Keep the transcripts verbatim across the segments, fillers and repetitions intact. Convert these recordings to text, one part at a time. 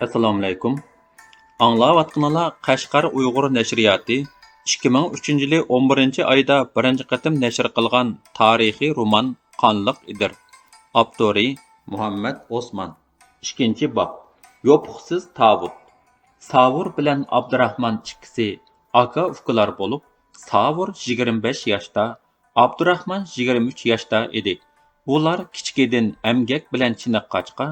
ئەسسالامۇئەلەيكۇم. ئاڭلاۋاتقىنىڭلار قەشقەر ئۇيغۇر نەشرىياتى ئىككى مىڭ ئۈچىنچى يىلى ئون بىرىنچى ئايدا بىرىنچى قېتىم نەشر قىلغان تارىخىي رومان قانلىق ئېدىر. ئاپتورى مۇھەممەد ئوسمان. ئىككىنچى باب. يوپۇقسىز تاۋۇت. ساۋۇر بىلەن ئابدۇراخمان ئىككىسى ئاكا-ئۇكىلار بولۇپ، ساۋۇر يىگىرمە بەش ياشتا، ئابدۇراخمان يىگىرمە ئۈچ ياشتا ئىدى. ئۇلار كىچىكىدىن ئەمگەك بىلەن چېنىققاچقا،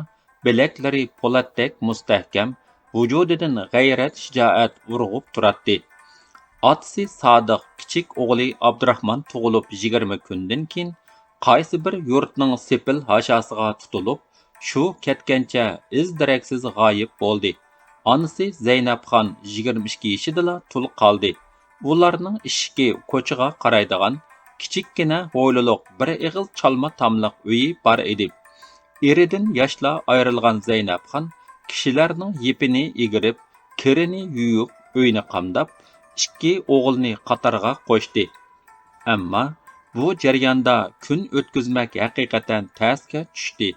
بىلەكلىرى پولاتتەك مۇستەھكەم، ۋۇجۇدىدىن غەيرەت، شىجائەت ئۇرغۇپ تۇراتتى. ئاتىسى سادىق كىچىك ئوغلى ئابدۇراخمان تۇغۇلۇپ يىگىرمە كۈندىن كېيىن، قايسى بىر يۇرتنىڭ سېپىل ھاشاسىغا تۇتۇلۇپ، شۇ كەتكەنچە ئىز-دېرەكسىز غايىب بولدى. ئانىسى زەينەپخان يىگىرمە ئىككى يېشىدىلا تۇل قالدى. ئۇلارنىڭ ئىشىكى كوچىغا قارايدىغان كىچىككىنە ھويلىلىق بىر ئېغىز چالما تاملىق ئۆيى بار ئىدى. ئېرىدىن ياشلا ئايرىلغان زەينەپخان كىشىلەرنىڭ يېپىنى ئېگىرىپ، كىرىنى يۇيۇپ، ئۆينى قامداپ، ئىككى ئوغلىنى قاتارغا قوشتى. ئەمما بۇ جەرياندا كۈن ئۆتكۈزمەك ھەقىقەتەن تەسكە چۈشتى.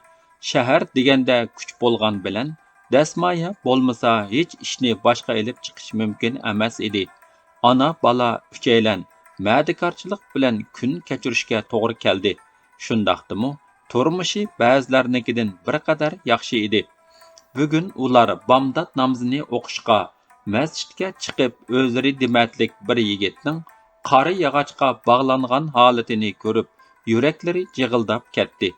شەھەر دېگەندە كۈچ بولغان بىلەن، دەسمايە بولمىسا ھېچ ئىشنى باشقا ئېلىپ چىقىش مۇمكىن ئەمەس ئىدى. ئانا-بالا ئۈچەيلەن مەدىكارچىلىق بىلەن كۈن كەچۈرۈشكە توغرا كەلدى. شۇنداقتىمۇ تۇرمۇشى بەزىلەرنىڭكىدىن بىر قەدەر ياخشى ئىدى. بۈگۈن ئۇلار بامدات نامىزىنى ئوقۇشقا مەسچىتكە چىقىپ، ئۆزلىرى دېمەتلىك بىر يىگىتنىڭ قارا ياغاچقا باغلانغان ھالىتىنى كۆرۈپ، يۈرەكلىرى جىغىلداپ كەتتى.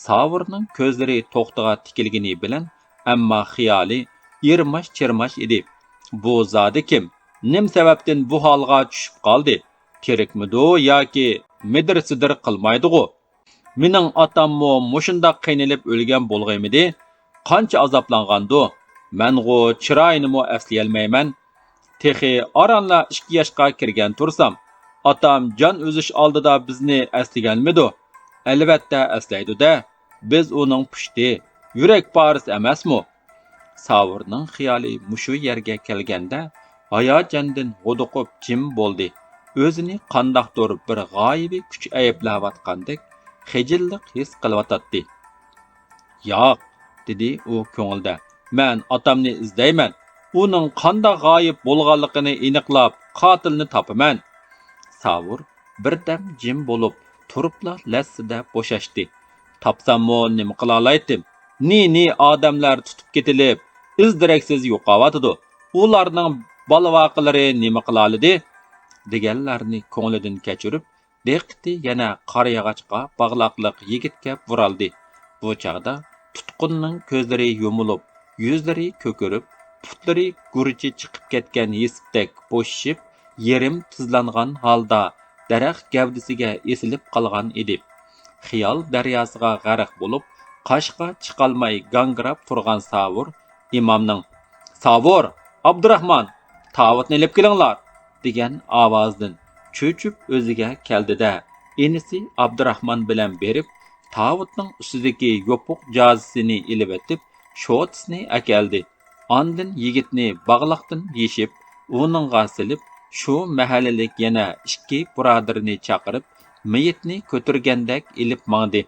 ساۋۇرنىڭ كۆزلىرى توختىغا تىكىلگىنى بىلەن، ئەمما خىيالى ئىرماش-چىرماش ئىدى. بۇ زادى كىم؟ نېمە سەۋەبتىن بۇ ھالغا چۈشۈپ قالدى؟ تىرىكمىدۇ ياكى مىدىر-سىدىر قىلمايدىغۇ؟ مېنىڭ ئاتاممۇ مۇشۇنداق قىينىلىپ ئۆلگەن بولغىيمىدى؟ قانچە ئازابلانغاندۇ؟ مەنغۇ چىرايىنىمۇ ئەسلىيەلمەيمەن. تېخى ئارانلا ئىككى ياشقا كىرگەن تۇرسام، ئاتام جان ئۈزۈش ئالدىدا بىزنى ئەسلىگەنمىدۇ؟ ئەلۋەتتە ئەسلەيدۇ-دە. بىز ئۇنىڭ پۇشتى، يۈرەك پارىسى ئەمەسمۇ؟ ساۋۇرنىڭ خىيالى مۇشۇ يەرگە كەلگەندە، ھاياجاندىن ھودۇقۇپ جىم بولدى. ئۆزىنى قانداقتۇر بىر غايىۋى كۈچ ئەيىبلەۋاتقاندەك خىجىللىق ھېس قىلىۋاتاتتى. ياق، دېدى ئۇ كۆڭلىدە، مەن ئاتامنى ئىزدەيمەن. ئۇنىڭ قانداق غايىب بولغانلىقىنى ئېنىقلاپ، قاتىلنى تاپىمەن. ساۋۇر بىردەم جىم بولۇپ، تۇرۇپلا لەسسىدە بوشاشتى. تاپساممۇ نېمە قىلالايتتىم؟ نى-نى ئادەملەر تۇتۇپ كېتىلىپ، ئىز-دېرەكسىز يوقاۋاتىدۇ. ئۇلارنىڭ بالىۋاقىلىرى نېمە قىلالىدى؟ دېگەنلەرنى كۆڭلىدىن كەچۈرۈپ، دىققىتى يەنە قارا ياغاچقا باغلاقلىق يىگىتكە بۇرالدى. بۇ چاغدا تۇتقۇننىڭ كۆزلىرى يۇمۇلۇپ، يۈزلىرى كۆكىرىپ، پۇتلىرى گۈرچى چىقىپ كەتكەن يېسىپتەك بوشىشىپ، يېرىم تىزلانغان ھالدا دەرەخ گەۋدىسىگە ئېسىلىپ قالغان ئىدى. خىيال دەرياسىغا غەرق بولۇپ، قاشقا چىقالماي گاڭگىراپ تۇرغان ساۋۇر ئىمامنىڭ، «ساۋۇر! ئابدۇراخمان! تاۋۇتنى ئېلىپ كېلىڭلار!» دېگەن ئاۋازدىن چۆچۈپ ئۆزىگە كەلدى-دە، ئىنىسى ئابدۇراخمان بىلەن بېرىپ، تاۋۇتنىڭ ئۈستىدىكى يوپۇق جازىسىنى ئېلىۋېتىپ، شوتىسىنى ئەكەلدى. ئاندىن يىگىتنى باغلاقتىن يېشىپ، ئۇنىڭغا سېلىپ، شۇ مەھەللىلىك يەنە ئىككى بۇرادىرىنى چاقىرىپ، مېيىتنى كۆتۈرگەندەك ئېلىپ ماڭدى.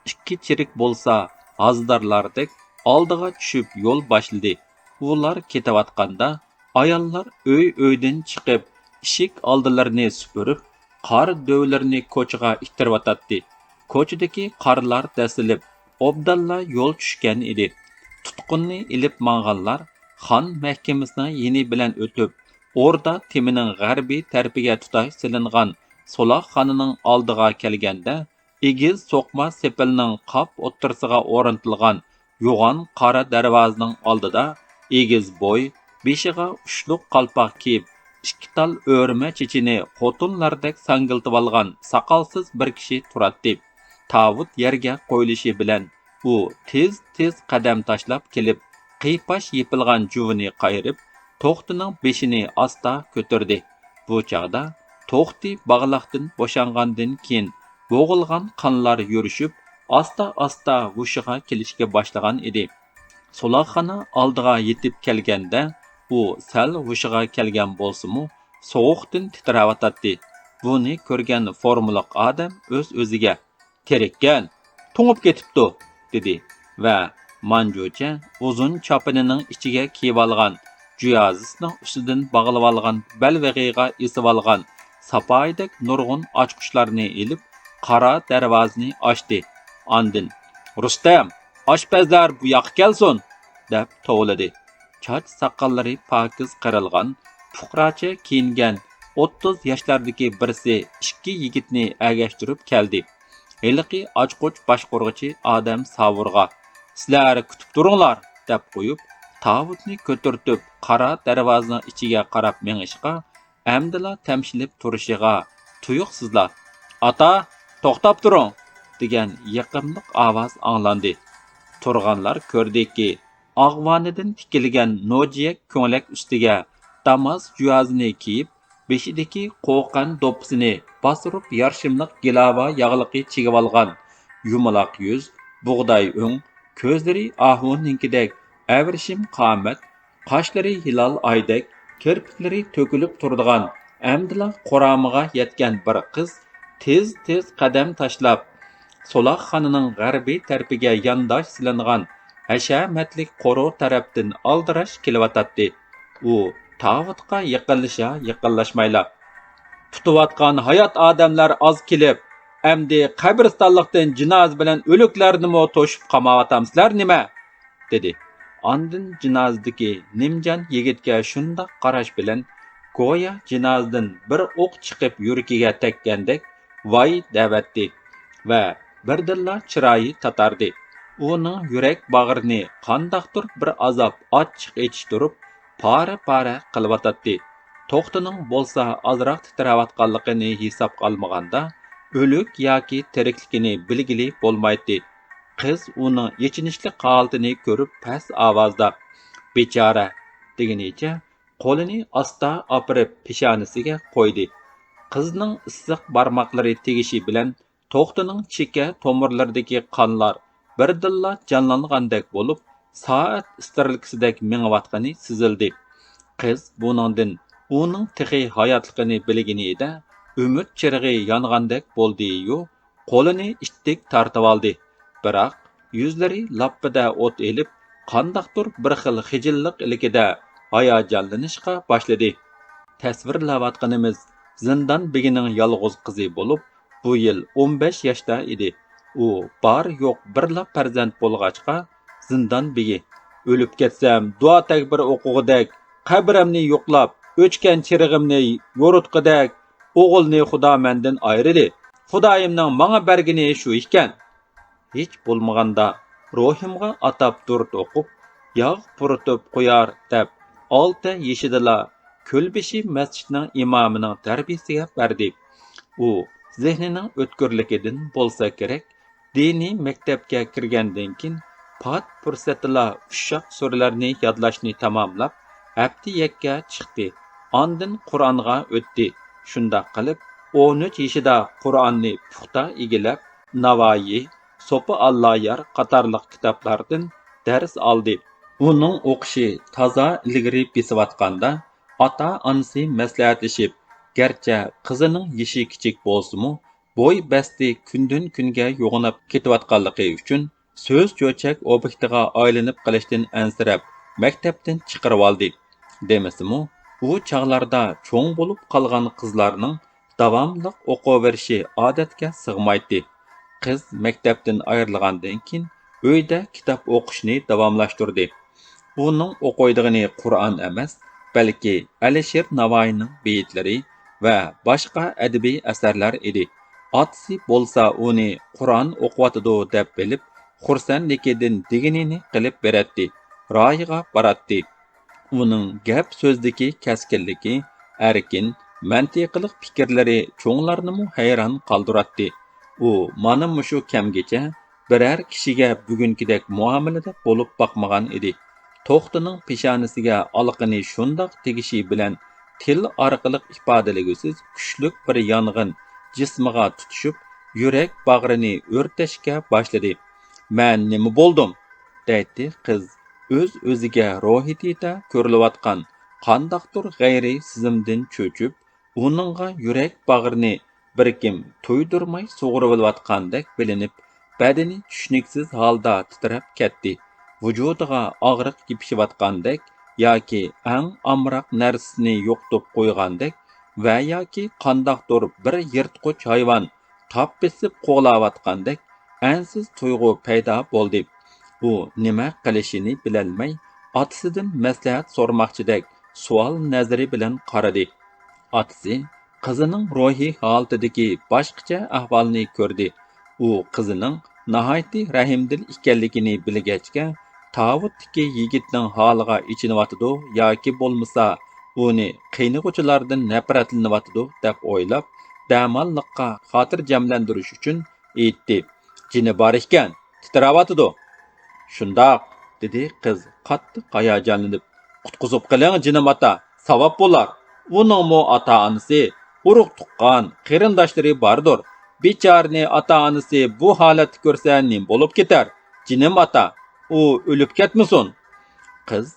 ئىككى چېرىك بولسا ھازىدارلاردەك ئالدىغا چۈشۈپ يول باشلىدى. ئۇلار كېتىۋاتقاندا، ئاياللار ئۆي-ئۆيدىن چىقىپ، ئىشىك ئالدىلىرىنى سۈپۈرۈپ، قار دۆۋىلىرىنى كوچىغا ئىتتىرىۋاتاتتى. كوچىدىكى قارلار دەسسىلىپ، ئوبدانلا يول چۈشكەن ئىدى. تۇتقۇننى ئېلىپ ماڭغانلار خان مەھكىمىسىنىڭ يېنى بىلەن ئۆتۈپ، ئوردا تېمىنىڭ غەربىي تەرىپىگە تۇتاش سېلىنغان سولاقخانىنىڭ ئالدىغا كەلگەندە، ئېگىز سوقما سېپىلنىڭ قاپ ئوتتۇرىسىغا ئورنىتىلغان يوغان قارا دەرۋازىنىڭ ئالدىدا ئېگىز بوي، بېشىغا ئۇچلۇق قالپاق كىيىپ، ئىككى تال ئۆرمە چېچىنى خوتۇنلاردەك ساڭگىلىتىۋالغان ساقالسىز بىر كىشى تۇراتتى. تاۋۇت يەرگە قويۇلۇشى بىلەن، ئۇ تېز-تېز قەدەم تاشلاپ كېلىپ، قىيپاش يېپىلغان جۇۋىنى قايرىپ، توختىنىڭ بېشىنى ئاستا كۆتۈردى. بۇ چاغدا توختى باغلاقتىن بوشانغاندىن كېيىن، بوغۇلغان قانلار يۈرۈشۈپ، ئاستا-ئاستا ھوشىغا كېلىشكە باشلىغان ئىدى. سولاقخانا ئالدىغا يېتىپ كەلگەندە، ئۇ سەل ھوشىغا كەلگەن بولسىمۇ، سوغۇقتىن تىترەۋاتاتتى. بۇنى كۆرگەن فورمىلىق ئادەم ئۆز-ئۆزىگە، «تىرىككەن، توڭۇپ كېتىپتۇ» دېدى ۋە مانجۇچە ئۇزۇن چاپىنىنىڭ ئىچىگە كىيىۋالغان، جۇيازىسىنىڭ ئۈستىدىن باغلىۋالغان بەلۋېغىغا ئېسىۋالغان ساپايىدەك نۇرغۇن ئاچقۇچلارنى ئېلىپ، قارا دەرۋازىنى ئاچتى. ئاندىن، «رۇستەم، ئاشپەزلەر بۇ ياققا كەلسۇن!» دەپ توۋلىدى. چاچ ساقاللىرى پاكىز قىرىلغان، پۇقراچە كىيىنگەن ئوتتۇز ياشلاردىكى بىرسى ئىككى يىگىتنى ئەگەشتۈرۈپ كەلدى. ھېلىقى ئاچقۇچ باشقۇرغۇچى ئادەم ساۋۇرغا، «سىلەر كۈتۈپ تۇرۇڭلار!» دەپ قويۇپ، تاۋۇتنى كۆتۈرتۈپ، قارا دەرۋازىنىڭ ئىچىگە قاراپ مېڭىشقا، ئەمدىلا تەمشىلىپ تۇرۇشىغا تۇيۇقسىزلا، «ئاتا، توختاپ تۇرۇڭ!» دېگەن يېقىملىق ئاۋاز ئاڭلاندى. تۇرغانلار كۆردىكى، ئاغۋانىدىن تىكىلگەن نوجىيەك كۆڭلەك ئۈستىگە داماس جۇيازىنى كىيىپ، بېشىدىكى قوقەن دوپپىسىنى باستۇرۇپ يارشىملىق گىلاۋا ياغلىقى چىگىۋالغان، يۇمىلاق يۈز، بۇغداي ئۆڭ، كۆزلىرى ئاھۇنىڭكىدەك ئەۋرىشىم قامەت، قاشلىرى ھىلال ئايدەك، كىرپىكلىرى تۆكۈلۈپ تۇرىدىغان، ئەمدىلا قۇرامىغا يەتكەن بىر قىز تېز-تېز قەدەم تاشلاپ، سولاقخانىنىڭ غەربىي تەرىپىگە يانداش سېلىنغان ھەشەمەتلىك قورۇ تەرەپتىن ئالدىراش كېلىۋاتاتتى. ئۇ تاۋۇتقا يېقىنلىشا يېقىنلاشمايلا، «تۇتۇۋاتقان ھايات ئادەملەر ئاز كېلىپ، ئەمدى قەبرىستانلىقتىن جىنازا بىلەن ئۆلۈكلەرنىمۇ توشۇپ قاماۋاتامسىلەر نېمە؟» دېدى. ئاندىن جىنازىدىكى نىمجان يىگىتكە شۇنداق قاراش بىلەن، گويا جىنازىدىن بىر ئوق چىقىپ يۈرىكىگە تەگكەندەك، «ۋاي» دەۋەتتى ۋە بىردىنلا چىرايى تاتاردى. ئۇنىڭ يۈرەك باغرىنى قانداقتۇر بىر ئازاب ئاچچىق ئېچىشتۇرۇپ، پارە-پارە قىلىۋاتاتتى. توختىنىڭ بولسا ئازراق تىترەۋاتقانلىقىنى ھېسابقا ئالمىغاندا، ئۆلۈك ياكى تىرىكلىكىنى بىلگىلى بولمايتتى. قىز ئۇنىڭ ئېچىنىشلىق ھالىتىنى كۆرۈپ پەس ئاۋازدا، «بىچارە» دېگىنىچە قولىنى ئاستا ئاپىرىپ پېشانىسىگە قويدى. قىزنىڭ ئىسسىق بارماقلىرى تېگىشى بىلەن توختىنىڭ چېكە تومۇرلىرىدىكى قانلار بىردىنلا جانلانغاندەك بولۇپ، سائەت ئىسترېلكىسىدەك مېڭىۋاتقىنى سېزىلدى. قىز بۇنىڭدىن ئۇنىڭ تېخى ھاياتلىقىنى بىلگىنىدە ئۈمىد چىرىغى يانغاندەك بولدىيۇ، قولىنى ئىتتىك تارتىۋالدى. بىراق يۈزلىرى لاپپىدە ئوت ئېلىپ، قانداقتۇر بىر خىل خىجىللىق ئىلكىدە ھاياجانلىنىشقا باشلىدى. تەسۋىرلەۋاتقىنىمىز زىندان بېگىنىڭ يالغۇز قىزى بولۇپ، بۇ يىل ئون بەش ياشتا ئىدى. ئۇ بار-يوق بىرلا پەرزەنت بولغاچقا، زىندان بېگى، «ئۆلۈپ كەتسەم، دۇئا تەكبىر ئوقۇغۇدەك، قەبرەمنى يوقلاپ، ئۆچكەن چىرىغىمنى يورۇتقۇدەك ئوغۇلنى خۇدا مەندىن ئايرىدى. خۇدايىمنىڭ ماڭا بەرگىنى شۇ ئىكەن. ھېچ بولمىغاندا روھىمغا ئاتاپ دۇرۇت ئوقۇپ، ياغ پۇرىتىپ قويار» دەپ، ئالتە يېشىدىلا كۆلبېشى مەسچىتنىڭ ئىمامىنىڭ تەربىيىسىگە بەردى. ئۇ زېھنىنىڭ ئۆتكۈرلۈكىدىن بولسا كېرەك، دىنىي مەكتەپكە كىرگەندىن كېيىن، پات پۇرسەتتىلا ئۇششاق سۈرىلەرنى يادلاشنى تاماملاپ، ھەپتە يەككە چىقتى. ئاندىن قۇرئانغا ئۆتتى. شۇنداق قىلىپ، ئون ئۈچ يېشىدا قۇرئاننى پۇختا ئىگىلەپ، ناۋايى، سوپى ئاللايار قاتارلىق كىتابلاردىن دەرس ئالدى. ئۇنىڭ ئوقۇشى تازا ئىلگىرى بېسىۋاتقاندا، ئاتا-ئانىسى مەسلىھەتلىشىپ، گەرچە قىزىنىڭ يېشى كىچىك بولسىمۇ، بوي بەستى كۈندىن-كۈنگە يوغىناپ كېتىۋاتقانلىقى ئۈچۈن، سۆز چۆچەك ئوبيېكتىغا ئايلىنىپ قېلىشتىن ئەنسىرەپ، مەكتەپتىن چىقىرىۋالدى. دېمىسىمۇ، ئۇ چاغلاردا چوڭ بولۇپ قالغان قىزلارنىڭ داۋاملىق ئوقۇۋېرىشى ئادەتكە سىغمايتتى. قىز مەكتەپتىن ئايرىلغاندىن كېيىن، ئۆيدە كىتاب ئوقۇشنى داۋاملاشتۇردى. ئۇنىڭ ئوقۇيدىغىنى قۇرئان ئەمەس، بەلكى ئەلىشىر ناۋايىنىڭ بېيىتلىرى ۋە باشقا ئەدەبىي ئەسەرلەر ئىدى. ئاتىسى بولسا ئۇنى قۇرئان ئوقۇۋاتىدۇ دەپ بىلىپ، خۇرسەنلىكىدىن دېگىنىنى قىلىپ بېرەتتى، رايىغا باراتتى. ئۇنىڭ گەپ سۆزدىكى كەسكىنلىكى، ئەركىن، مەنتىقىلىق پىكىرلىرى چوڭلارنىمۇ ھەيران قالدۇراتتى. ئۇ مانا مۇشۇ كەمگىچە بىرەر كىشىگە بۈگۈنكىدەك مۇئامىلىدە بولۇپ باقمىغان ئىدى. توختىنىڭ پېشانىسىگە ئالىقىنى شۇنداق تېگىشى بىلەن تىل ئارقىلىق ئىپادىلىگۈسىز كۈچلۈك بىر يانغىن جىسمىغا تۇتىشىپ، يۈرەك باغرىنى ئۆرتەشكە باشلىدى. «مەن نېمە بولدۇم؟» دەيتتى قىز ئۆز-ئۆزىگە روھىتىدا كۆرۈلۈۋاتقان قانداقتۇر غەيرىي سېزىمدىن چۆچۈپ، ئۇنىڭغا يۈرەك باغرىنى بىر كىم تۇيدۇرماي سۇغۇرۇۋېلىۋاتقاندەك بىلىنىپ، بەدىنى چۈشىنىكسىز ھالدا تىترەپ كەتتى. ۋۇجۇدىغا ئاغرىق يېپىشىۋاتقاندەك ياكى ئەڭ ئامراق نەرسىسىنى يوقىتىپ قويغاندەك ۋە ياكى قانداقتۇر بىر يىرتقۇچ ھايۋان تاپ بېسىپ قوغلاۋاتقاندەك ئەنسىز تۇيغۇ پەيدا بولدى. ئۇ نېمە قىلىشىنى بىلەلمەي، ئاتىسىدىن مەسلىھەت سورىماقچىدەك سوئال نەزىرى بىلەن قارىدى. ئاتىسى قىزىنىڭ روھىي ھالىتىدىكى باشقىچە ئەھۋالنى كۆردى. ئۇ قىزىنىڭ ناھايىتى رەھىمدىل ئىكەنلىكىنى بىلگەچكە، تاۋۇتتىكى يىگىتنىڭ ھالىغا ئېچىنىۋاتىدۇ ياكى بولمىسا ئۇنى قىينىغۇچىلاردىن نەپرەتلىنىۋاتىدۇ دەپ ئويلاپ، دەماللىققا خاتىرجەملەندۈرۈش ئۈچۈن ئېيتتى. جېنى بار ئىكەن، تىترەۋاتىدۇ. شۇنداق، دېدى قىز قاتتىق ھاياجانلىنىپ. قۇتقۇزۇپ قېلىڭ، جېنىم ئاتا، ساۋاب بولار. ئۇنىڭمۇ ئاتا-ئانىسى، ئۇرۇق-تۇغقان، قېرىنداشلىرى باردۇر. بىچارىنى ئاتا-ئانىسى بۇ ھالەتتە كۆرسە نېمە بولۇپ كېتەر؟ جېنىم ئاتا، ئۇ ئۆلۈپ كەتمىسۇن. قىز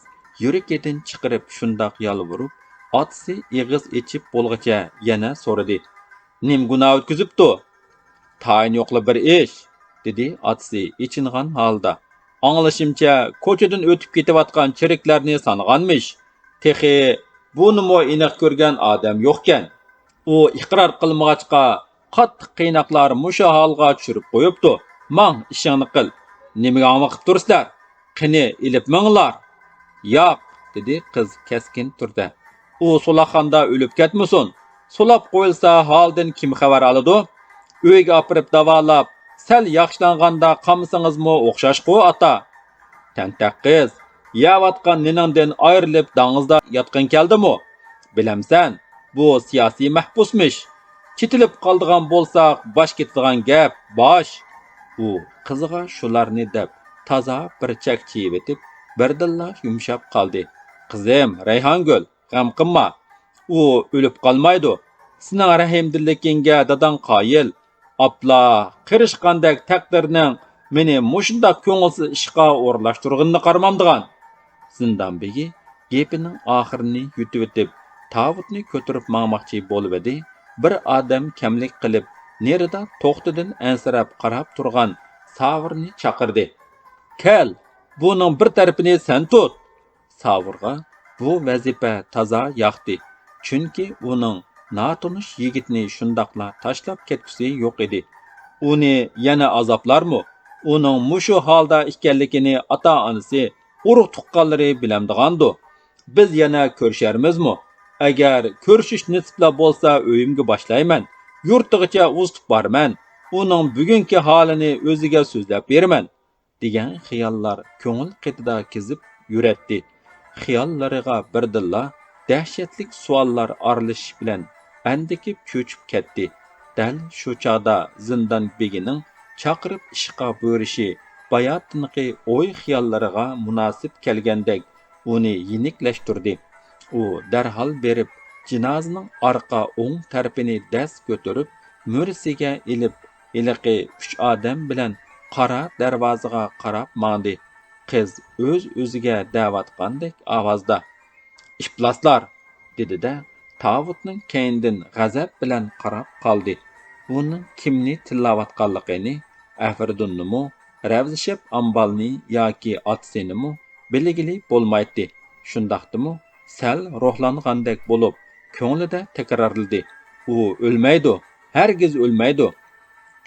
يۈرىكىدىن چىقىرىپ شۇنداق يالۋۇرۇپ، ئاتىسى ئېغىز ئېچىپ بولغۇچە يەنە سورىدى. نېمە گۇناھ ئۆتكۈزۈپتۇ؟ تايىنى يوقلا بىر ئىش، دېدى ئاتىسى ئېچىنغان ھالدا. ئاڭلىشىمچە، كوچىدىن ئۆتۈپ كېتىۋاتقان چېرىكلەرنى سانىغانمىش. تېخى بۇنىمۇ ئېنىق كۆرگەن ئادەم يوقكەن. ئۇ ئىقرار قىلمىغاچقا، قاتتىق قىيناقلار مۇشۇ ھالغا چۈشۈرۈپ قويۇپتۇ. ماڭ، ئىشىڭنى قىل. نېمىگە ھاڭۋېقىپ تۇرسىلەر؟ قېنى، ئېلىپ مېڭىڭلار! ياق، دېدى قىز كەسكىن تۈردە. ئۇ سولاقخانىدا ئۆلۈپ كەتمىسۇن. سولاپ قويۇلسا، ھالىدىن كىم خەۋەر ئالىدۇ؟ ئۆيگە ئاپىرىپ داۋالاپ، سەل ياخشىلانغاندا قامىسىڭىزمۇ ئوخشاشقۇ، ئاتا. تەنتەق قىز، يەۋاتقان نېنىڭدىن ئايرىلىپ داڭزىدا ياتقىڭ كەلدىمۇ؟ بىلەمسەن، بۇ سىياسىي مەھبۇسمىش. چېتىلىپ قالىدىغان بولساق، باش كېتىدىغان گەپ، باش. ئۇ قىزىغا شۇلارنى دەپ، تازا بىر چەكچىيىۋېتىپ، بىردىنلا يۇمشاپ قالدى. قىزىم، رەيھانگۈل، غەم قىلما. ئۇ ئۆلۈپ قالمايدۇ. سېنىڭ رەھىمدىللىكىڭگە داداڭ قايىل. ئاپلا، قېرىشقاندەك تەقدىرنىڭ مېنى مۇشۇنداق كۆڭۈلسىز ئىشقا ئورۇنلاشتۇرغىنىنى قارىمامدىغان. زىندان بېگى گېپىنىڭ ئاخىرىنى يۇتۇۋېتىپ، تاۋۇتنى كۆتۈرۈپ ماڭماقچى بولۇۋىدى، بىر ئادەم كەملىك قىلىپ، نېرىدا توختىدىن ئەنسىرەپ قاراپ تۇرغان ساۋۇرنى چاقىردى. كەل، بۇنىڭ بىر تەرىپىنى سەن تۇت. ساۋۇرغا بۇ ۋەزىپە تازا ياقتى، چۈنكى ئۇنىڭ ناتونۇش يىگىتنى شۇنداقلا تاشلاپ كەتكۈسى يوق ئىدى. ئۇنى يەنە ئازابلارمۇ؟ ئۇنىڭ مۇشۇ ھالدا ئىكەنلىكىنى ئاتا-ئانىسى، ئۇرۇق-تۇغقانلىرى بىلەمدىغاندۇ؟ بىز يەنە كۆرۈشەرمىزمۇ؟ ئەگەر كۆرۈشۈش نېسىپلا بولسا، ئۆيۈمگە باشلايمەن، يۇرتىغىچە ئۇزىتىپ بارىمەن، ئۇنىڭ بۈگۈنكى ھالىنى ئۆزىگە سۆزلەپ بېرىمەن. دېگەن خىياللار كۆڭۈل قېتىدا كېزىپ يۈرەتتى. خىياللىرىغا بىردىنلا دەھشەتلىك سوئاللار ئارىلىشىش بىلەن ئەندىكىپ چۆچۈپ كەتتى. دەل شۇ چاغدا زىندان بېگىنىڭ چاقىرىپ ئىشقا بۇيرۇشى باياتىنقى ئوي-خىياللىرىغا مۇناسىپ كەلگەندەك ئۇنى يېنىكلەشتۈردى. ئۇ دەرھال بېرىپ، جىنازىنىڭ ئارقا ئوڭ تەرىپىنى دەس كۆتۈرۈپ، مۈرىسىگە ئېلىپ، ھېلىقى ئۈچ ئادەم بىلەن قارا دەرۋازىغا قاراپ ماڭدى. قىز ئۆز-ئۆزىگە دەۋاتقاندەك ئاۋازدا، «ئىپلاسلار!» دېدى-دە، تاۋۇتنىڭ كەينىدىن غەزەپ بىلەن قاراپ قالدى. ئۇنىڭ كىمنى تىللاۋاتقانلىقىنى، ئەفرىدۇننىمۇ، رەۋزىشەپ ئامبالنى ياكى ئاتىسىنىمۇ بىلگىلى بولمايتتى. شۇنداقتىمۇ سەل روھلانغاندەك بولۇپ، كۆڭلىدە تەكرارلىدى، «ئۇ ئۆلمەيدۇ، ھەرگىز ئۆلمەيدۇ.»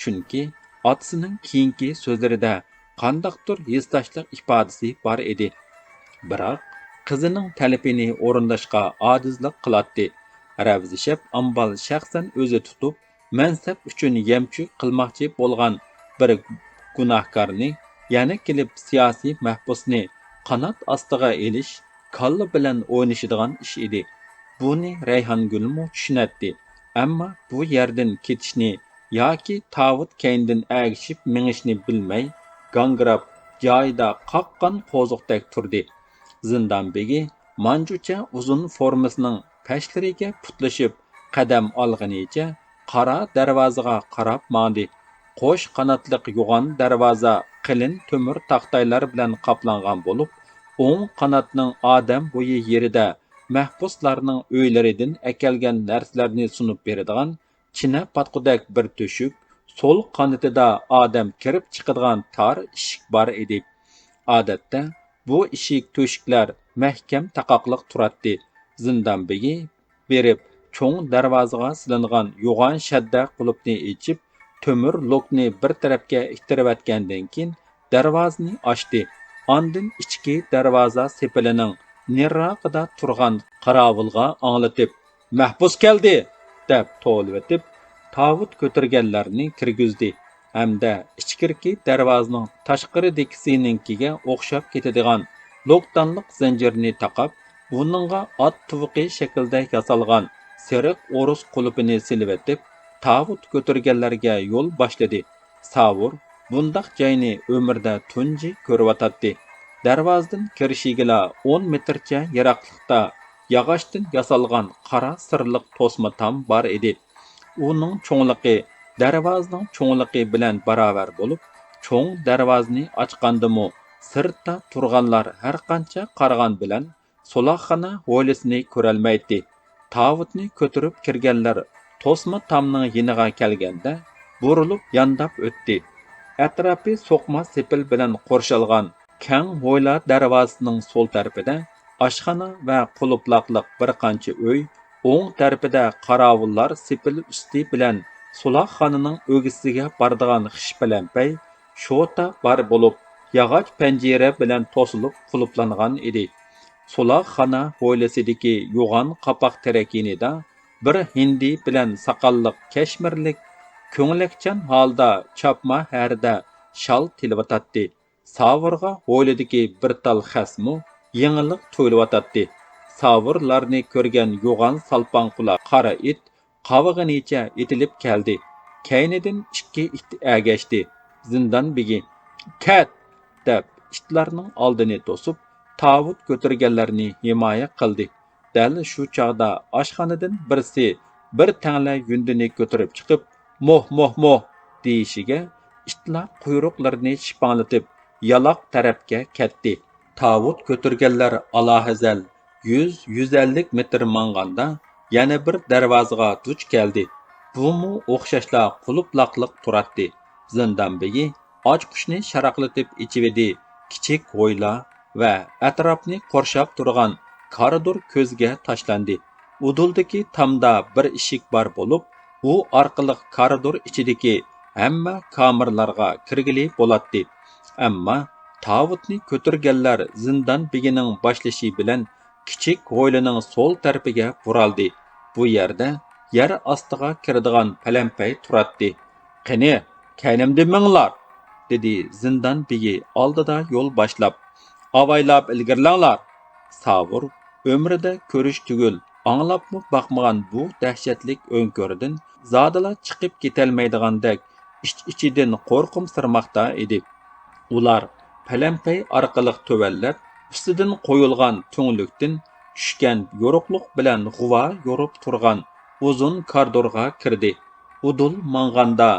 چۈنكى ئاتىسىنىڭ كېيىنكى سۆزلىرىدە قانداقتۇر ھېسداشلىق ئىپادىسى بار ئىدى. بىراق، قىزىنىڭ تەلىپىنى ئورۇنداشقا ئاجىزلىق قىلاتتى. رەۋزىشەپ ئامبال شەخسەن ئۆزى تۇتۇپ، مەنسەپ ئۈچۈن يەمچۈك قىلماقچى بولغان بىر گۇناھكارنى، يەنە كېلىپ سىياسىي مەھبۇسنى قانات ئاستىغا ئېلىش كاللا بىلەن ئوينىشىدىغان ئىش ئىدى. بۇنى رەيھانگۈلمۇ چۈشىنەتتى. ئەمما بۇ يەردىن كېتىشنى ياكى تاۋۇت كەينىدىن ئەگىشىپ مېڭىشنى بىلمەي، گاڭگىراپ، جايىدا قاققان قوزۇقتەك تۇردى. زىندان بېگى مانجۇچە ئۇزۇن فورمىسىنىڭ پەشلىرىگە پۇتلىشىپ، قەدەم ئالغىنىچە قارا دەرۋازىغا قاراپ ماڭدى. قوش قاناتلىق يوغان دەرۋازا قېلىن تۆمۈر تاختايلار بىلەن قاپلانغان بولۇپ، ئوڭ قاناتنىڭ ئادەم بويى يېرىدە مەھبۇسلارنىڭ ئۆيلىرىدىن ئەكەلگەن نەرسىلەرنى سۇنۇپ بېرىدىغان چىنە پاتقۇدەك بىر تۆشۈك، سول قانىتىدا ئادەم كىرىپ چىقىدىغان تار ئىشىك بار ئىدى. ئادەتتە بۇ ئىشىك تۆشۈكلەر مەھكەم تاقاقلىق تۇراتتى. زىندان بېگى بېرىپ، چوڭ دەرۋازىغا سېلىنغان يوغان شەددە قۇلۇپنى ئېچىپ، تۆمۈر لوكنى بىر تەرەپكە ئىتتىرىۋەتكەندىن كېيىن، دەرۋازىنى ئاچتى. ئاندىن ئىچكى دەرۋازا سېپىلىنىڭ نېرىراقىدا تۇرغان قاراۋۇلغا ئاڭلىتىپ، «مەھبۇس كەلدى!» دەپ توۋلىۋېتىپ، تاۋۇت كۆتۈرگەنلەرنى كىرگۈزدى ھەمدە ئىچكىرىكى دەرۋازىنىڭ تاشقىرىدىكىسىنىڭكىگە ئوخشاپ كېتىدىغان لوكدانلىق زەنجىرنى تاقاپ، ئۇنىڭغا ئات تۇۋىقى شەكلىدە ياسالغان سېرىق ئورۇس قۇلۇپىنى سېلىۋېتىپ، تاۋۇت كۆتۈرگەنلەرگە يول باشلىدى. ساۋۇر بۇنداق جاينى ئۆمرىدە تۇنجى كۆرۈۋاتاتتى. دەرۋازىدىن كىرىشىگىلا ئون مېتىرچە يىراقلىقتا ياغاچتىن ياسالغان قارا سىرلىق توسما تام بار ئىدى. ئۇنىڭ چوڭلۇقى دەرۋازىنىڭ چوڭلۇقى بىلەن باراۋەر بولۇپ، چوڭ دەرۋازىنى ئاچقاندىمۇ، سىرتتا تۇرغانلار ھەرقانچە قارىغان بىلەن، سولاقخانا ھويلىسىنى كۆرەلمەيتتى. تاۋۇتنى كۆتۈرۈپ كىرگەنلەر توسما تامنىڭ يېنىغا كەلگەندە، بۇرۇلۇپ يانداپ ئۆتتى. ئەتراپى سوقما سېپىل بىلەن قورشالغان كەڭ ھويلا دەرۋازىسىنىڭ سول تەرىپىدە ئاشخانا ۋە قۇلۇپلاقلىق بىر قانچە ئۆي، ئوڭ تەرىپىدە قاراۋۇللار سېپىل ئۈستى بىلەن سولاقخانىنىڭ ئۆگزىسىگە بارىدىغان خىش پەلەمپەي، شوتا بار بولۇپ، ياغاچ پەنجىرە بىلەن توسۇلۇپ قۇلۇپلانغان ئىدى. سولاقخانا ھويلىسىدىكى يوغان قاپاق تېرەك يېنىدا بىر ھىندى بىلەن ساقاللىق كەشمىرلىك، كۆڭلەكچان ھالدا چاپما ھەردە شال تېلىۋاتاتتى. ساۋۇرغا ھويلىدىكى بىر تال خەسمۇ يېڭىلىق تۇيۇلۇۋاتاتتى. ساۋۇرلارنى كۆرگەن يوغان سالپاڭ قۇلاق قارا ئىت قاۋىغىنىچە ئېتىلىپ كەلدى. كەينىدىن ئىككى ئىت ئەگەشتى. زىندان بېگى، «كەت!» دەپ، ئىتلارنىڭ ئالدىنى توسۇپ، تاۋۇت كۆتۈرگەنلەرنى ھىمايە قىلدى. دەل شۇ چاغدا ئاشخانىدىن بىرسى بىر تەڭلە يۇندىنى كۆتۈرۈپ چىقىپ، «موھ، موھ، موھ!» دېيىشىگە، ئىتلار قۇيرۇقلىرىنى شىپاڭلىتىپ، يالاق تەرەپكە كەتتى. تاۋۇت كۆتۈرگەنلەر ئالاھەزەل يۈز، يۈز ئەللىك مېتىر ماڭغاندا، يەنە بىر دەرۋازىغا دۇچ كەلدى. بۇمۇ ئوخشاشلا قۇلۇپلاقلىق تۇراتتى. زىندان بېگى ئاچقۇچنى شاراقلىتىپ ئېچىۋىدى. كىچىك ھويلا ۋە ئەتراپنى قورشاپ تۇرغان كارىدور كۆزگە تاشلاندى. ئۇدۇلدىكى تامدا بىر ئىشىك بار بولۇپ، ئۇ ئارقىلىق كارىدور ئىچىدىكى ھەممە كامېرلارغا كىرگىلى بولاتتى. ئەمما تاۋۇتنى كۆتۈرگەنلەر زىندان بېگىنىڭ باشلىشى بىلەن كىچىك ھويلىنىڭ سول تەرىپىگە بۇرالدى. بۇ يەردە يەر ئاستىغا كىرىدىغان پەلەمپەي تۇراتتى. «قېنى، كەينىمدىن مېڭىڭلار!» دېدى زىندان بېگى ئالدىدا يول باشلاپ. «ئاۋايلاپ ئىلگىرىلەڭلار!» ساۋۇر ئۆمرىدە كۆرۈش تۈگۈل، ئاڭلاپمۇ باقمىغان بۇ دەھشەتلىك ئۆڭكۈردىن زادىلا چىقىپ كېتەلمەيدىغاندەك ئىچ-ئىچىدىن قورقۇمسىرىماقتا ئىدى. ئۇلار پەلەمپەي ئارقىلىق تۆۋەنلەپ، ئۈستىدىن قويۇلغان تۈڭلۈكتىن چۈشكەن يورۇقلۇق بىلەن غۇۋا يورۇپ تۇرغان ئۇزۇن كارىدورغا كىردى. ئۇدۇل ماڭغاندا،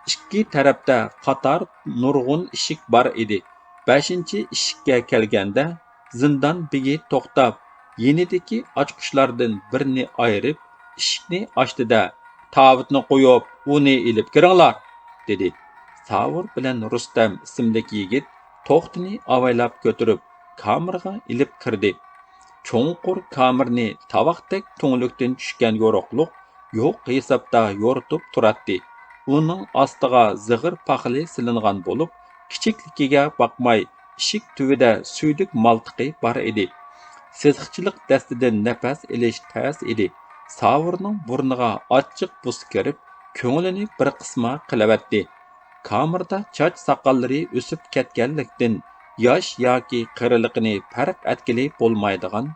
ئىككى تەرەپتە قاتار نۇرغۇن ئىشىك بار ئىدى. بەشىنچى ئىشىككە كەلگەندە، زىندان بېگى توختاپ، يېنىدىكى ئاچقۇچلاردىن بىرنى ئايرىپ، ئىشىكنى ئاچتى-دە، «تاۋۇتنى قويۇپ، ئۇنى ئېلىپ كىرىڭلار!» دېدى. ساۋۇر بىلەن رۇستەم ئىسىملىك يىگىت توختىنى ئاۋايلاپ كۆتۈرۈپ، كامېرغا ئېلىپ كىردى. چوڭقۇر كامېرنى تاۋاقتەك تۈڭلۈكتىن چۈشكەن يورۇقلۇق يوق ھېسابتا يورۇتۇپ تۇراتتى. ئۇنىڭ ئاستىغا زىغىر پاخىلى سېلىنغان بولۇپ، كىچىكلىكىگە باقماي، ئىشىك تۈۋىدە سۈيدۈك مالتىقى بار ئىدى. سېسىقچىلىق دەستىدىن نەپەس ئېلىش تەس ئىدى. ساۋۇرنىڭ بۇرنىغا ئاچچىق بۇس كىرىپ، كۆڭلىنى بىر قىسما قىلىۋەتتى. كامېردا چاچ ساقاللىرى ئۆسۈپ كەتكەنلىكتىن، ياش ياكى قېرىلىقىنى پەرق ئەتكىلى بولمايدىغان،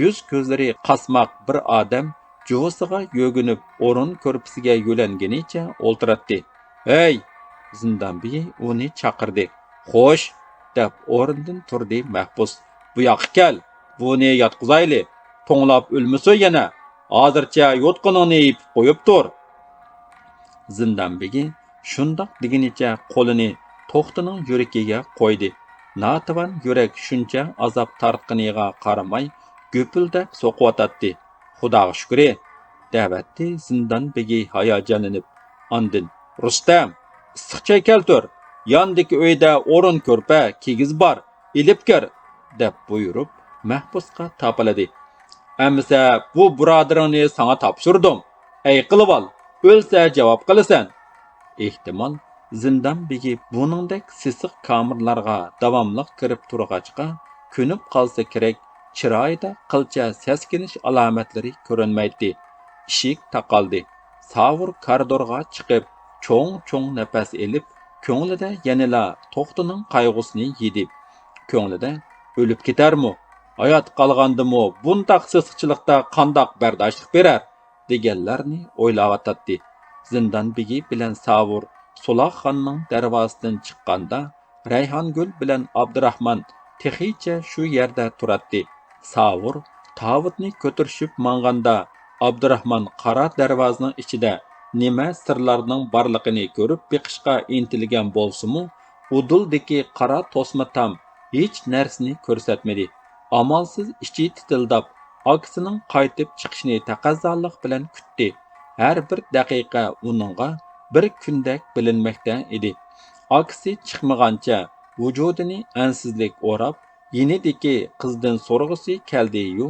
يۈز-كۆزلىرى قاسماق بىر ئادەم جۇۋىسىغا يۆگىنىپ، ئورۇن كۆرپىسىگە يۆلەنگىنىچە ئولتۇراتتى. «ھەي!» زىندان بېگى ئۇنى چاقىردى. «خوش!» دەپ ئورنىدىن تۇردى مەھبۇس. «بۇ ياققا كەل! بۇنى ياتقۇزايلى! توڭلاپ ئۆلمىسۇن يەنە! ھازىرچە يوتقىنىڭنى يېپىپ قويۇپ تۇر!» زىندان بېگى شۇنداق دېگىنىچە قولىنى توختىنىڭ يۈرىكىگە قويدى. ناتىۋان يۈرەك شۇنچە ئازاب تارتقىنىغا قارىماي، گۈپۈلدەپ سوقۇۋاتاتتى. «خۇداغا شۈكرى!» دەۋەتتى زىندان بېگى ھاياجانلىنىپ. ئاندىن، «رۇستەم، ئىسسىق چاي كەلتۈر! ياندىكى ئۆيدە ئورۇن كۆرپە، كىگىز بار. ئېلىپ كىر!» دەپ بۇيرۇپ، مەھبۇسقا تاپىلىدى. «ئەمىسە بۇ بۇرادىرىڭنى ساڭا تاپشۇردۇم. ئەي قىلىۋال، ئۆلسە جاۋاب قىلىسەن.» ئېھتىمال، زىندان بېگى بۇنىڭدەك سېسىق كامېرلارغا داۋاملىق كىرىپ تۇرغاچقا، كۆنۈپ قالسا كېرەك، چىرايىدا قىلچە سەسكىنىش ئالامەتلىرى كۆرۈنمەيتتى. ئىشىك تاقالدى. ساۋۇر كارىدورغا چىقىپ، چوڭ-چوڭ نەپەس ئېلىپ، كۆڭلىدە يەنىلا توختىنىڭ قايغۇسىنى يېدى. كۆڭلىدە، «ئۆلۈپ كېتەرمۇ؟ ھايات قالغاندىمۇ بۇنداق سېسىقچىلىقتا قانداق بەرداشلىق بېرەر؟» دېگەنلەرنى ئويلاۋاتاتتى. زىندان بېگى بىلەن ساۋۇر سولاقخانىنىڭ دەرۋازىسىدىن چىققاندا، رەيھانگۈل بىلەن ئابدۇراخمان تېخىچە شۇ يەردە تۇراتتى. ساۋۇر تاۋۇتنى كۆتۈرۈشۈپ ماڭغاندا، ئابدۇراخمان قارا دەرۋازىنىڭ ئىچىدە نېمە سىرلارنىڭ بارلىقىنى كۆرۈپ بېقىشقا ئىنتىلگەن بولسىمۇ، ئۇدۇلدىكى قارا توسما تام ھېچ نەرسىنى كۆرسەتمىدى. ئامالسىز ئىچى تىتىلداپ، ئاكىسىنىڭ قايتىپ چىقىشىنى تەقەززالىق بىلەن كۈتتى. ھەر بىر دەقىقە ئۇنىڭغا بىر كۈندەك بىلىنمەكتە ئىدى. ئاكىسى چىقمىغانچە ۋۇجۇدىنى ئەنسىزلىك ئوراپ، يېنىدىكى قىزدىن سورىغۇسى كەلدى-يۇ،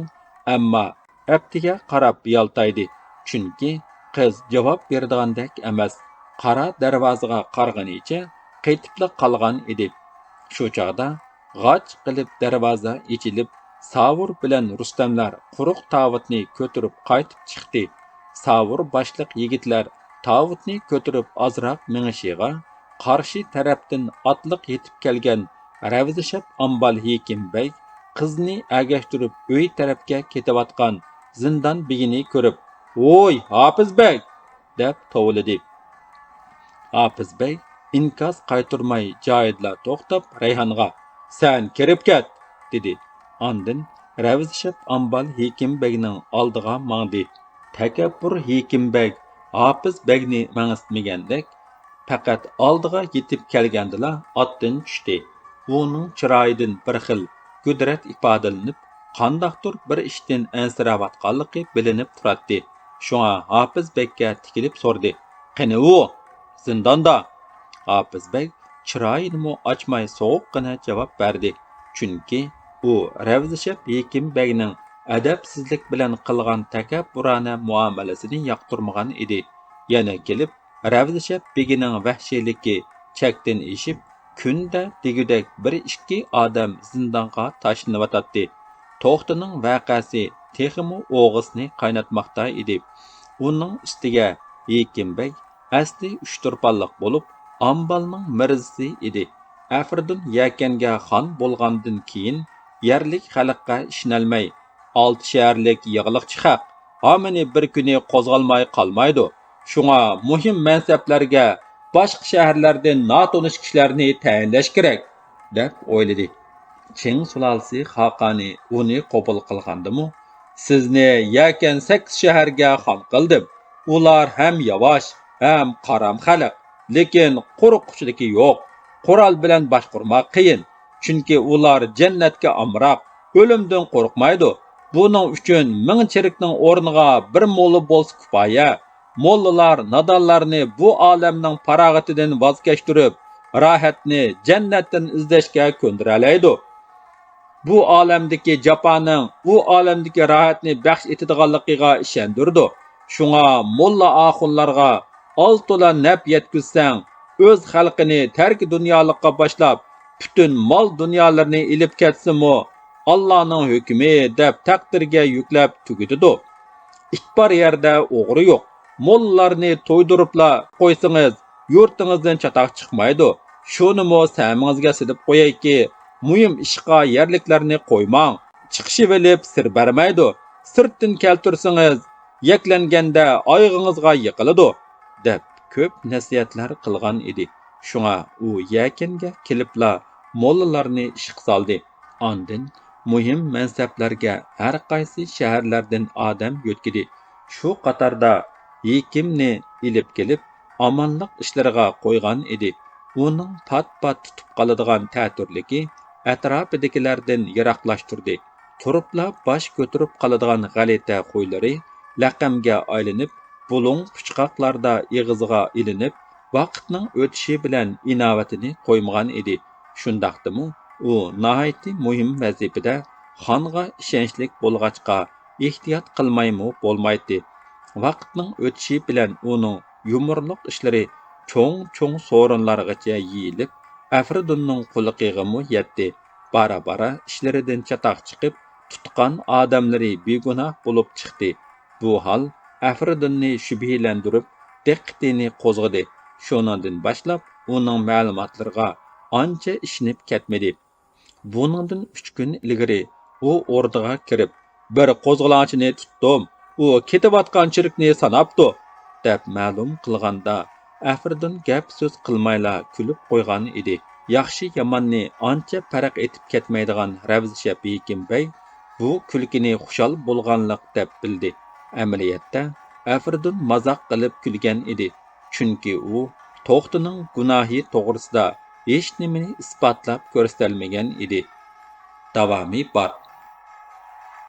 ئەمما ئەپتىگە قاراپ يالتايدى، چۈنكى قىز جاۋاب بېرىدىغاندەك ئەمەس، قارا دەرۋازىغا قارىغىنىچە قېتىپلا قالغان ئىدى. شۇ چاغدا غاچ قىلىپ دەرۋازا ئېچىلىپ، ساۋۇر بىلەن رۇستەملەر قۇرۇق تاۋۇتنى كۆتۈرۈپ قايتىپ چىقتى. ساۋۇر باشلىق يىگىتلەر تاۋۇتنى كۆتۈرۈپ ئازراق مېڭىشىغا، قارشى تەرەپتىن ئاتلىق يېتىپ كەلگەن رەۋزىشەپ ئامبال ھېكىم بەگ قىزنى ئەگەشتۈرۈپ ئۆي تەرەپكە كېتىۋاتقان زىندان بېگىنى كۆرۈپ، «ۋوي، ھاپىز بەگ!» دەپ توۋلىدى. ھاپىز بەگ ئىنكاس قايتۇرماي جايىدىلا توختاپ رەيھانغا، «سەن كىرىپ كەت!» دېدى. ئاندىن رەۋزىشەپ ئامبال ھېكىم بەگنىڭ ئالدىغا ماڭدى. تەكەببۇر ھېكىم بەگ ھاپىز بەگنى مېڭىتمىگەندەك، پەقەت ئالدىغا يېتىپ كەلگەندىلا ئاتتىن چۈشتى. ئۇنىڭ چىرايىدىن بىر خىل قۇدرەت ئىپادىلىنىپ، قانداقتۇر بىر ئىشتىن ئەنسىرەۋاتقانلىقى بىلىنىپ تۇراتتى. شۇڭا ھاپىز بەگكە تىكىلىپ سورىدى، «قېنى ئۇ؟ زىنداندا؟» ھاپىز بەگ چىرايىنىمۇ ئاچماي سوغۇققىنە جاۋاب بەردى. چۈنكى ئۇ رەۋزىشەپ ھېكىم بەگنىڭ ئەدەپسىزلىك بىلەن قىلغان تەكەببۇرانە مۇئامىلىسىنى ياقتۇرمىغان ئىدى. يەنە كېلىپ، رەۋزىشەپ بېگىنىڭ ۋەھشىيلىكى چەكتىن ئېشىپ، كۈندە دېگۈدەك بىر ئىككى ئادەم زىندانغا تاشلىنىۋاتاتتى. توختىنىڭ ۋەقەسى تېخىمۇ ئوغىسىنى قايناتماقتا ئىدى. ئۇنىڭ ئۈستىگە ھېكىم بەگ ئەسلى ئۈچتۇرپانلىق بولۇپ، ئامبالنىڭ مىرزىسى ئىدى. ئەفرىدۇن يەكەنگە خان بولغاندىن كېيىن، يەرلىك خەلققە ئىشىنەلمەي، «ئالتە شەھەرلىك ياغلىقچى خەق ھامىنى بىر كۈنى قوزغالماي قالمايدۇ. شۇڭا مۇھىم مەنسەپلەرگە باشقا شەھەرلەردىن ناتونۇش كىشىلەرنى تەيىنلەش كېرەك» دەپ ئويلىدى. چىڭ سۇلالىسى خاقانى ئۇنى قوبۇل قىلغاندىمۇ، «سىزنى يەكەن سەككىز شەھەرگە خان قىلدىم. ئۇلار ھەم ياۋاش، ھەم قارام خەلق، لېكىن قورققۇچىلىكى يوق. قورال بىلەن باشقۇرماق قىيىن، چۈنكى ئۇلار جەننەتكە ئامراق، ئۆلۈمدىن قورقمايدۇ. بۇنىڭ ئۈچۈن مىڭ چېرىكنىڭ ئورنىغا بىر موللا بولسا كۇپايە. موللىلار نادانلارنى بۇ ئالەمنىڭ پاراغىتىدىن ۋاز كەچتۈرۈپ، راھەتنى جەننەتتىن ئىزدەشكە كۆندۈرەلەيدۇ. بۇ ئالەمدىكى جاپانىڭ ئۇ ئالەمدىكى راھەتنى بەخش ئېتىدىغانلىقىغا ئىشەندۈرىدۇ. شۇڭا موللا ئاخۇنلارغا ئاز تولا نەپ يەتكۈزسەڭ، ئۆز خەلقىنى تەركى دۇنيالىققا باشلاپ، پۈتۈن مال دۇنيالىرىنى ئېلىپ كەتسىمۇ، ئاللانىڭ ھۆكمى دەپ تەقدىرگە يۈكلەپ تۈگىتىدۇ. ئىت بار يەردە ئوغرى يوق. موللىلارنى تويدۇرۇپلا قويسىڭىز، يۇرتىڭىزدىن چاتاق چىقمايدۇ. شۇنىمۇ سەمىڭىزگە سېلىپ قويايكى، مۇھىم ئىشقا يەرلىكلەرنى قويماڭ. چىقىشىۋېلىپ سىر بەرمەيدۇ. سىرتتىن كەلتۈرسىڭىز، يەكلەنگەندە ئايىغىڭىزغا يىقىلىدۇ، دەپ كۆپ نەسىھەتلەر قىلغان ئىدى. شۇڭا ئۇ يەكەنگە كېلىپلا موللىلارنى ئىشقا سالدى. ئاندىن مۇھىم مەنسەپلەرگە ھەر قايسى شەھەرلەردىن ئادەم يۆتكىدى. شۇ قاتاردا ھېكىمنى ئېلىپ كېلىپ، ئامانلىق ئىشلىرىغا قويغان ئىدى. ئۇنىڭ پات-پات تۇتۇپ قالىدىغان تەتۈرلۈكى ئەتراپىدىكىلەردىن يىراقلاشتۇردى. تۇرۇپلا باش كۆتۈرۈپ قالىدىغان غەلىتە خۇيلىرى لەقەمگە ئايلىنىپ، بۇلۇڭ-پۇچقاقلاردا ئېغىزغا ئېلىنىپ، ۋاقىتنىڭ ئۆتۈشى بىلەن ئىناۋىتىنى قويمىغان ئىدى. شۇنداقتىمۇ ئۇ ناھايىتى مۇھىم ۋەزىپىدە خانغا ئىشەنچلىك بولغاچقا، ئېھتىيات قىلمايمۇ بولمايتتى. ۋاقىتنىڭ ئۆتۈشى بىلەن ئۇنىڭ يۇمۇرلۇق ئىشلىرى چوڭ-چوڭ سورۇنلارغىچە يېيىلىپ، ئەفرىدۇننىڭ قۇلىقىغىمۇ يەتتى. بارا-بارا ئىشلىرىدىن چاتاق چىقىپ، تۇتقان ئادەملىرى بىگۇناھ بولۇپ چىقتى. بۇ ھال ئەفرىدۇننى شۈبھىلەندۈرۈپ، دىققىتىنى قوزغىدى. شۇنىڭدىن باشلاپ ئۇنىڭ مەلۇماتلىرىغا ئانچە ئىشىنىپ كەتمىدى. بۇنىڭدىن ئۈچ كۈن ئىلگىرى ئۇ ئوردىغا كىرىپ، «بىر قوزغىلاڭچىنى تۇتتۇم، ئۇ كېتىۋاتقان چېرىكنى ساناپتۇ» دەپ مەلۇم قىلغاندا، ئەفرىدۇن گەپ سۆز قىلمايلا كۈلۈپ قويغان ئىدى. ياخشى ياماننى ئانچە پەرق ئېتىپ كەتمەيدىغان رەۋزىشە بېيكىم بەگ بۇ كۈلكىنى خۇشال بولغانلىق دەپ بىلدى. ئەمەلىيەتتە ئەفرىدۇن مازاق قىلىپ كۈلگەن ئىدى. چۈنكى ئۇ توختىنىڭ گۇناھى توغرىسىدا ھېچنېمىنى ئىسپاتلاپ كۆرسىتەلمىگەن ئىدى. داۋامى بار.